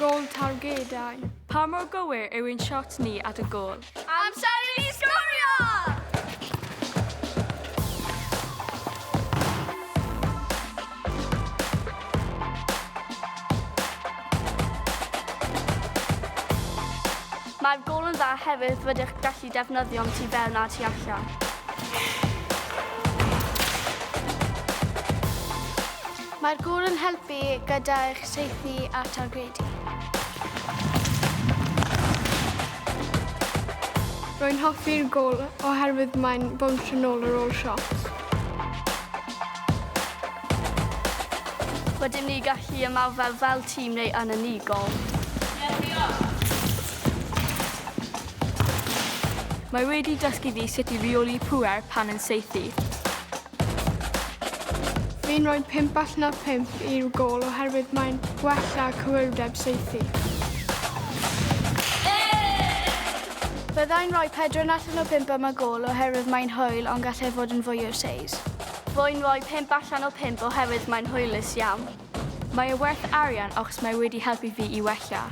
gôl targedau. Pa mor gywir yw ein siot ni at y gôl? Amser i ni sgorio! Mae'r gôl yn dda hefyd rydych gallu defnyddio am tu fewn a tu allan. Mae'r gôl yn helpu gyda eich saethu a targedu. Rwy'n hoffi'r gôl oherwydd mae'n bownsio nôl ar ôl siot. Rydym ni gallu ymarfer fel tîm neu yn unigol. Mae wedi dysgu fi sut i reoli pŵer pan yn saethu. Fi'n rhoi 5 allan o 5 i'r gôl oherwydd mae'n gwella cywirdeb saethu. Byddai'n rhoi 4 allan o 5 am y gôl oherwydd mae'n hwyl ond gallai fod yn fwy o seis. Rwy'n rhoi 5 allan o 5 oherwydd mae'n hwylus iawn. Mae e werth arian achos mae wedi helpu fi i wella.